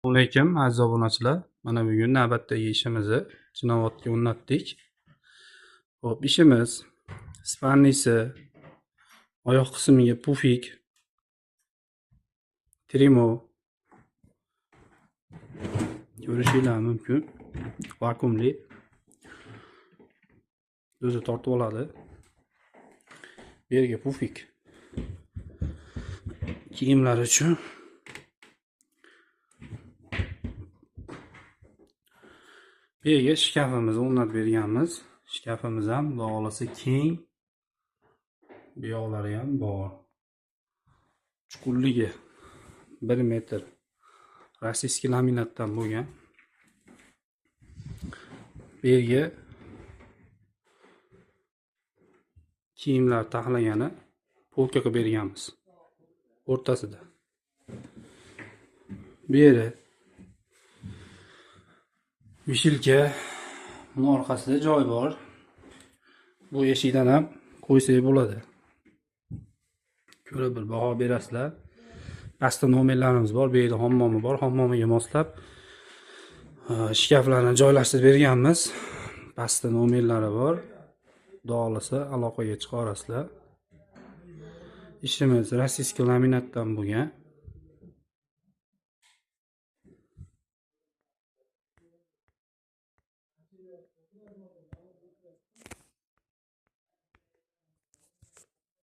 Alaykum aziz obunachilar. Mana bugun navbatdagi ishimizni Chinovodga o'rnatdik. Xo'p, ishimiz spannisi, oyoq qismiga pufik, trimo ko'rishinglar mumkin. Vakuumli. O'zi tortib oladi. Bu yerga pufik. Kiyimlar uchun. Bu yerga shkafimizni o'rnatib berganmiz. Shkafimiz ham xudo xohlasa keng. Bu yoqlari ham bor. Chuqurligi 1 metr. Rossiyskiy laminatdan bo'lgan. Bu yerga kiyimlar taxlagani polka qilib berganmiz. O'rtasida. Bu yeri vishilka, buni orqasida joy bor. Bu eshikdan ham qo'ysak bo'ladi. Ko'rib bir baho berasizlar. Pastda nomerlarimiz bor, bu yerda hammomi bor. Hammomiga moslab shkaflarni joylashtirib berganmiz. Pastda nomerlari bor. Xudo xohlasa aloqaga chiqarasizlar. Ishimiz rossiyskiy laminatdan bo'lgan.